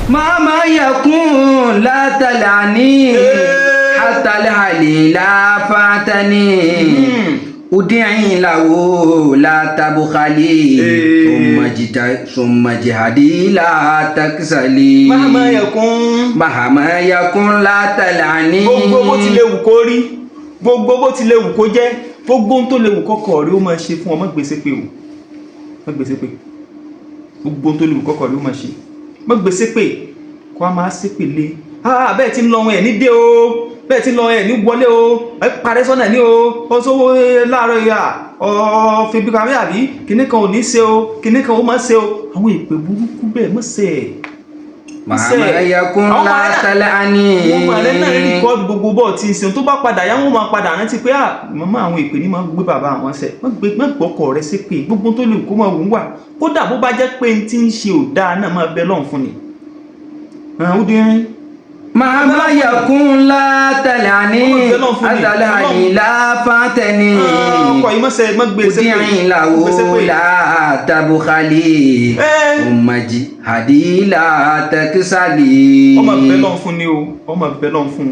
Màmá yakun látàlání hátàlálì láfàtàní udin lawo látàbùkálì sumajihadi látàkísàlì. Mahama yakun. Mahama yakun látàlání. Gbogbo bó ti lè wù kó rí, gbogbo bó ti lè wù kó jẹ́, gbogbo ohun tó lè wù kọ́kọ́ rí ó máa ṣe fún ọ, má gbèsè pé o, má gbèsè pé. Gbogbo ohun tó lè wù kọ́kọ́ rí ó máa ṣe, má gbèsè pé, kó a máa ṣépè lé. Ah, bẹ́ẹ̀ ti ń lọ wọn ẹ̀ ní dé o, bẹ́ẹ̀ ti ń lọ ẹ̀ ní wọlé o, ẹ parẹ́ sọ́nà ní o, ó sówó láàárọ̀ ìyá ọ febi kàwé àbí kinní kan ò ní ṣe o, kinní kan ó máa ṣe o, àwọn ìpè burúkú bẹ́ẹ̀ mọ̀ ṣe ẹ̀. Mahama yakun Àwọn ọmọ rẹ náà- látàlání. Wọ́n máa rẹ náà record gbogbo bọ́ọ̀ tí ń ṣe. Tó bá padà yá, wọ́n máa padà rántí pé, ah, màmá, àwọn ìpè ní máa gbé bàbá àwọn ṣẹ. Má gbé, má gbọ́kọ̀ rẹ sí pé gbogbo tó lè kó máa wù ú wà. Kódà bó bá jẹ́ pé n tí ń ṣe ò dáa náà, máa bẹ lọ́hùn fún ni. Ó dín Mahama yakun látàlání Ọmọ ìgbẹ́ náà fún mi. hátàlálì láfàtàní. Ọkọ yìí mọ̀ṣẹ́, má gbé ṣépè. Udin lawo Gbé ṣépè. látàbùkálì umajihadi látàkísàlì. Ọmọ bẹ lọ́hùn fún ni o, ọmọ bẹ lọ́hùn fún.